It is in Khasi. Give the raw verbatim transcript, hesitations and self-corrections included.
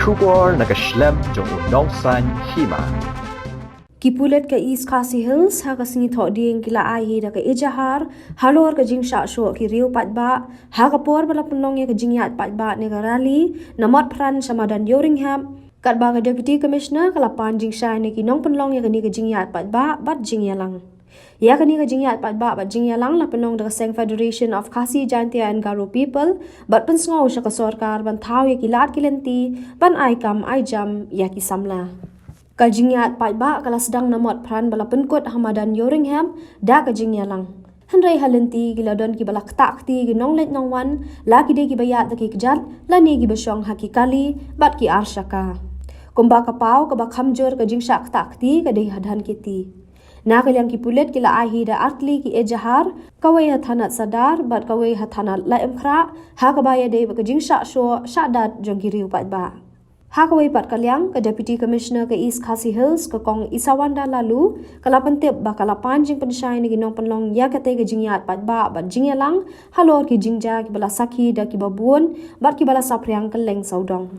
Khubor na ka shlem jong u nongsan hima. Ki pulit ka East Khasi Hills ha ka sngi Thohdieng ki la ai hi da ka ejahar halor ka jingshah shoh ki riew paidbah ha ka por ba la pynlong ïa ka jingïaid paidbah ne ka rally na Motphran sha madan Ïewrynghep, katba ka Deputy Commissioner ka la pan jingshai na ki nongpynlong ïa kane ka jingïaid paidbah bad jingïalang. Ïa kane ka jingïaid paidbah bad jingïalang la pynlong da ka seng Federation of Khasi Jaintia and Garo People bad pynsngew sha ka sorkar ban thaw ïa ki lad ki lynti ban ai kam ai jam ïa ki samla. Ka jingïaid paidbah ka la sdang na Motphran ba la pynkut ha madan Ïewrynghep da ka jingïalang. Hynrei ha lynti ki la don kiba la ktah kti ki nongleit nongwan, la ki dei kiba ïaid da ki kjat lane kiba shong ha ki kali bad ki arshaka. Kumba ka paw kaba kham jur ka jingshah ktah kti ka dei ha Dhankheti. Na ka liang ki pulit ki la ai hi da artylli ki ejahar, kawei ha thanat Sadar bad kawei ha thanat Laitumkhrah, ha kaba ïadei bad ka jingshah shoh shah dat jong ki riew paidbah. Ha kawei pat ka liang, ka Deputy Commissioner ka East Khasi Hills, ka Kong Isawanda Laloo, ka la pyntip ba ka la pan jingpynshai na ki nongpynlong ïa katei ka jingïaid paidbah bad jingïalang halor ki jingjia kiba la sakhi da kiba bun bad kiba la saphriang kylleng sawdong.